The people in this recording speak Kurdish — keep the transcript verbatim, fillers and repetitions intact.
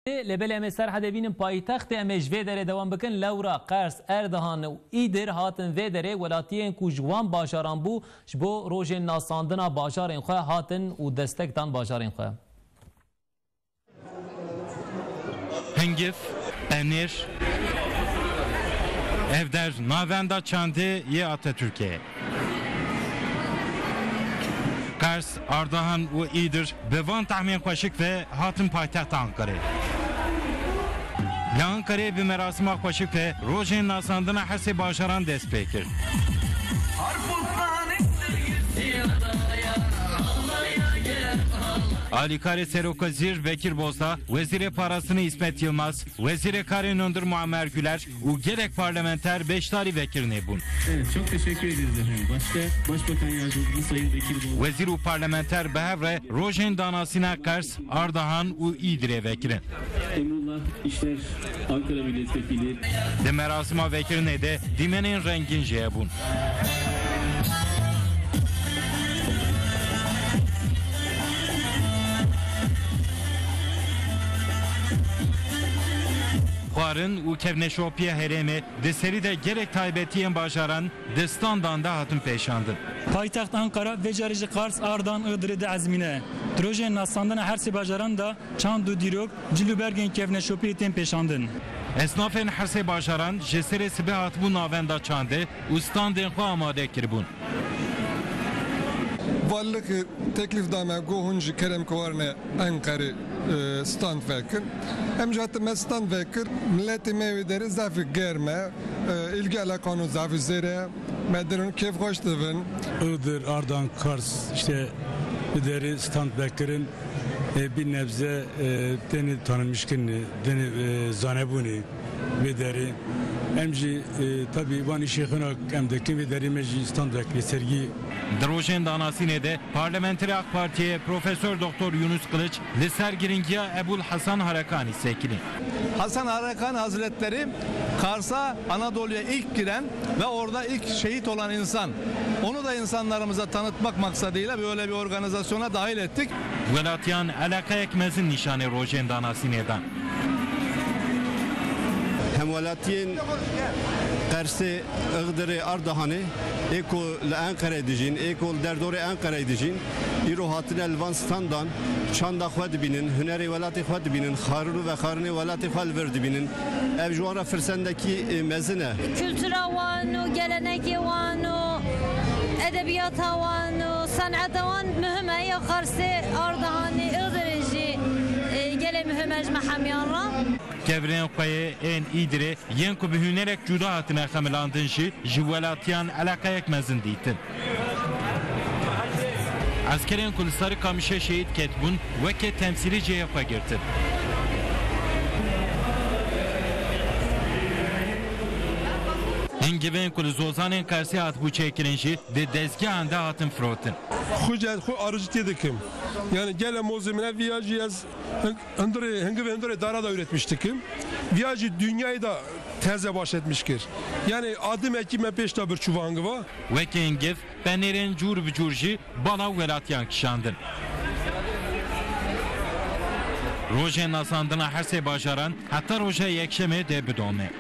Lê belê em ê Serhedê bînin paytextê, em ê ji vê derê dewam bikin. Lewra Qers, Erdihan û Îdir hatin vê derê, welatiyên ku ji wan bajaran bû, ji bo rojên nasandina bajarên xwe hatin û destek dan bajarên xwe. Hingif, penêr, ev der navenda çandê yê Atatürk'ê. Qers, Ardahan û Îdir bi van tehmên xweşik ve hatin paytexta Ankarê. Li Ankarê bi merasima xweşik ve rojên nasandina hersê bajaran dest pê kir. Alîkarê Serokwezîr Bekir Bozdağ, Wezîrê Parastinê Îsmet Yilmaz, Wezîrê Karê Nundir Muammer Güler û gelek parlamenter beşdarî vekirinê bûn. Evet, çok teşekkür ederiz efendim. Başta Başbakan Yardımcımız Sayın Bekir Bozdağ. Wezîr û parlamenter bi hev re rojên danasîna Qers, Ardahan û Îdirê vekirin. Emrullah İşler, Ankara Milletvekili. Di merasima vekirinê de dîmenên rengîn jî hebûn. Xwarin û kevneşopiya herêmê di serî de gelek taybetiyên bajaran di standan de hatin pêşandin. Paytext Ankara vê carê jî Qars, Ardahan, Iğdirê diezmîne. Di rojên nasandina her sê bajaran de çand û dîrok, cil û bergên kevneşopiyê tên pêşandin. Esnafên her sê bajaran ji serê sibê hatibûn navenda çandê û standên xwe amade kiribûn. Vallik teklif da me, got hûn jî kerem ke warine Enqerê, e, stand vekin. Em jî hatime stand vekir. Miletê me wê derê zaf germ e. E, ilgi alakano zaf zêr e. Me derin kêfxweş dibin. Iğdır, Ardahan, Kars işte bi derê stand vekirin. E, bir nebze, e, tenê tanınmışkın, e, tenê, e, zanebûnê. Vê derê. Em jî, e, tabî van îşê xwe na em dikin, vê derê me jî stand vekirî sergî. Di rojên danasînê de parlamenterê AK Partiyê Profesor Doktor Yunus Kılıç li ser giringiya Ebul Hasan Harakani sekinî. Hasan Harakani Hazretleri Kars'a, Anadolu'ya ilk giren ve orada ilk şehit olan insan. Onu da insanlarımıza tanıtmak maksadıyla böyle bir organizasyona dahil ettik. Welatiyan eleqeyek mezin nîşanê rojên danasînê dan. Hemwelatiyên Qersê, Iğdirê, Ardahanê, ê ku li Enqerê dijîn, ê ku li derdorê Enqerê dijîn, îro hatine li van standan çanda xwe dibînin, hunerê welatê xwe dibînin, xarin û vexarinê welatê xwe li vir dibînin. Ev ji wan re firsendekî, e, mezin e. Kultura wan û gelenekê wan û edebiyata wan û saneta wan muhim e. Ya Qarsê, Ardahanê, Iğdirê jî, e, gelê muhim e ji me hemiyan re. Kevirên xwe yê ên Îdirê yên ku bi hunerek cuda hatine xemilandin jî ji welatiyan eleqeyek mezin dîtin. Eskerên ku li Sarikamişê şehîd ketibûn, weke temsîlî cihê xwe girtin. Hingivên ku li zozanên Qersê hatibû çêkirin jî di dezgehan de hatin firotin. Xwe cih xwe arıcı tê dikim. Yani gele mozê min ev viya jî ez hin-, hundirê, hingivê hundirê dara da üretmiş dikim. Viya jî dünyayı da teze baş etmiş kir. Yani adım ekî me pêş da birçû va hingiva. Weke hingiv, penêrên cûr bi cûr jî bala welatiyan kişandin. Rojên nasandina her sê bajaran heta roja yekşemê dê bidome.